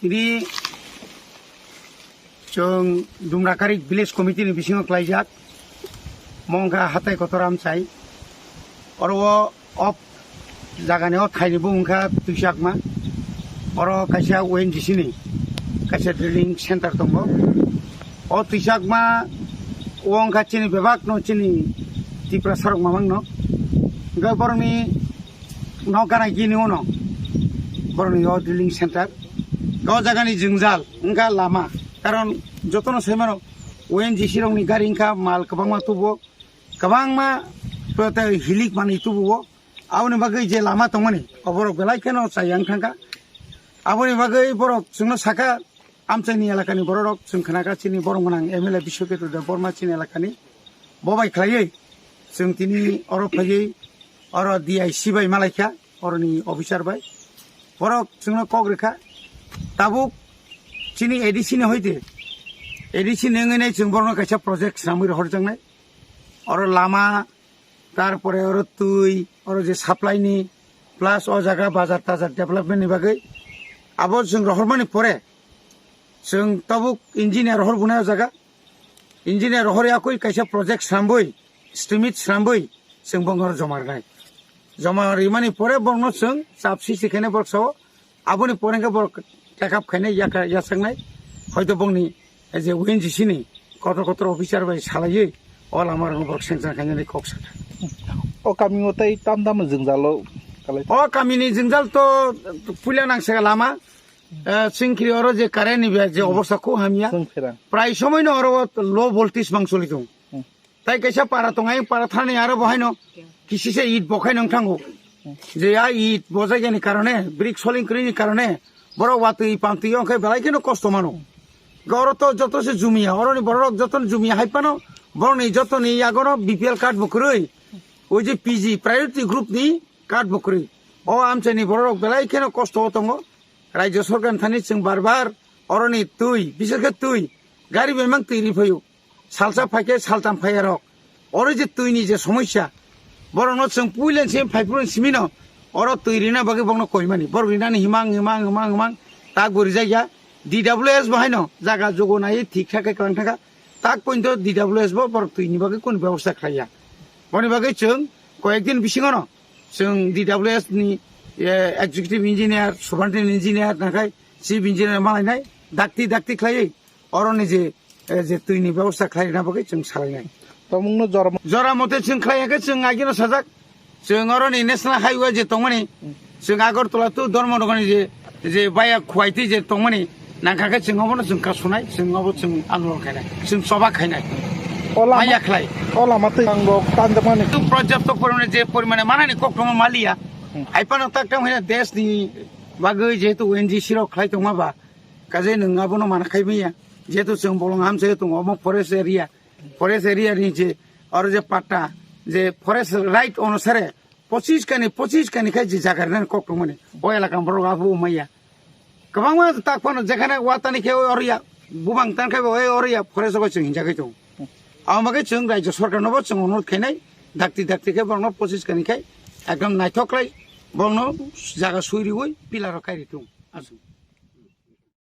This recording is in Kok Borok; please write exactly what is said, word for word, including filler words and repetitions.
Tini chwng Dumrakarik Village Committee ni bisingo klaijak, mongkha hatai kotor amchai. Oro o op jagani o thaini bung wngkha Twisakma. Oro kaisa O N G C ni kaisa drilling center tongo. O Twisakma o wngkha chini bebak no chini Tiprasa rok mamang no. Hingke borokni nok gana gini uno borokni o drilling center. O jagani jwngjal wngkha lama, karon jotono sai mano O N G C rokni gari wngkha mal kwbangma tubuo, kwbangma hilik manwi tubuo. Aboni bagwi je lama tongmani oborok belai kheno chayang thangkha. Aboni bagwi borok chwngno sakha, amchaini elakani bororok chwng khnakha chini borok gwnang M L A Biswaketro Debbarma chini elakani. Bo bai khlaiwi chwng tini oro phaiwi oro D I C bai malaikha, oroni officer bai. Borok chwngno kok rwkha. Tabuk chini A D C ni hoite, A D C ni wngwi nai chwng borokno kaisa project swnamwi rohorjaknai. Oro lama, tarpore oro twi, oro je supply ni, plus o jaga bazar tazar development ni bagwi. Abo chwng rohormani pore chwng tabuk engineer rohor bunai o jaga. Engineer rohor yakui kaisa project swnambui, estimate swnambui chwng bongor joma rwnai. Joma rimani pore borokno chwng chap sisi khainai borok sao. Aboni pore hwnkhe borok take up khainai, yaka-, yachaknai. Hoito bongni je O N G C ni kotor kotor officer bai salaiwi o lama rokno borok sanction khainani kok sakha. O kami o tei tam tam jwngjalo kalai. O kamini jwngjal to puila nangsa lama, eh, Chingkiri oro je current ni je obostha khub hamya. Chwng pherang. Prai somoi no oro low voltage mang choli tongo. Hmm. Tai kaisa para tong, ayang para thani aro bo haino kisisa it bo khai nang thango. Je a it bo jaigani karone, brick soling kwrwini karone, borok watwi pamtwi ongkhe belai kheno kosto mano. Oro to joto se jumia, oroni borok joto jumia hai phano, borokni jotoni yagono B P L card bo kwrwi. O je P G, priority group ni card bo kwrwi. O amchaini borok belai kheno kosto o tongo. Rajya sorkar thani chwng bar bar oroni twi, bises khe twi, gari bai mang twi ri phaio. Salsa phaikhe saltam phaiya rok. Oro je twi ni je somosya, borokno chwng puilen se phaiphuru simino, oro twi rina bagwi bokno koimani. Borok rinani himang, himang, himang, himang, tak bo rijak ya. D W S bo haino jaga jogo nai thik thak khe kwlang thangkha. Tak pointo D W S bo borok twi ni bagwi kunu bebosta khlaiya. Boni bagwi chwng koyek din bisingono chwng D W S ni, eh, executive engineer, superintendent engineer, nakhai chief engineer malainai dakti dakti khlaiwi oroni je, eh, je twini bebosta khlaina bagwi chwng salainai. Tomungno jora mo- Jora mote chwng khlaiya khe chwng agino sajak. Chwng oroni national highway je tongmani, chwng Agartala to Dharmanagarni je, je baya khuaitwi je tongmani, nangkha khe chwng obono chwng kasunai, chwng obo chwng andolon khainai, chwng choba khainai. O lama, maya khlai. O lama twi ang rok tanjakmani. Chwng porjapto porimane je porimane manani kok tongma maliya. Hmm. Hai phano tak tang hina desh ni bagwi jehetu O N G C rok khlai tongma ba, kaje nwng abono mana khai maya. Jehetu chwng bolong hamsai tongo omo forest area. Forest area ni je oro je patta, je forest right onusare pochis kani, pochis kani khai je jaga rwnani kok tongmani, o elaka borok abo maya. Kwbangma tak phano jekhane watani khe oro ya, bubang tan khai bo oro ya forest o chwng hinjagwi tongo. Amo khe chwng rajya sorkar no bo chwng onurodh khainai, dakti dakti khe borokno pochis kani khai ekdom naithok khlai borokno jaga sui riwi pillar o kai ri tongo. Aswk.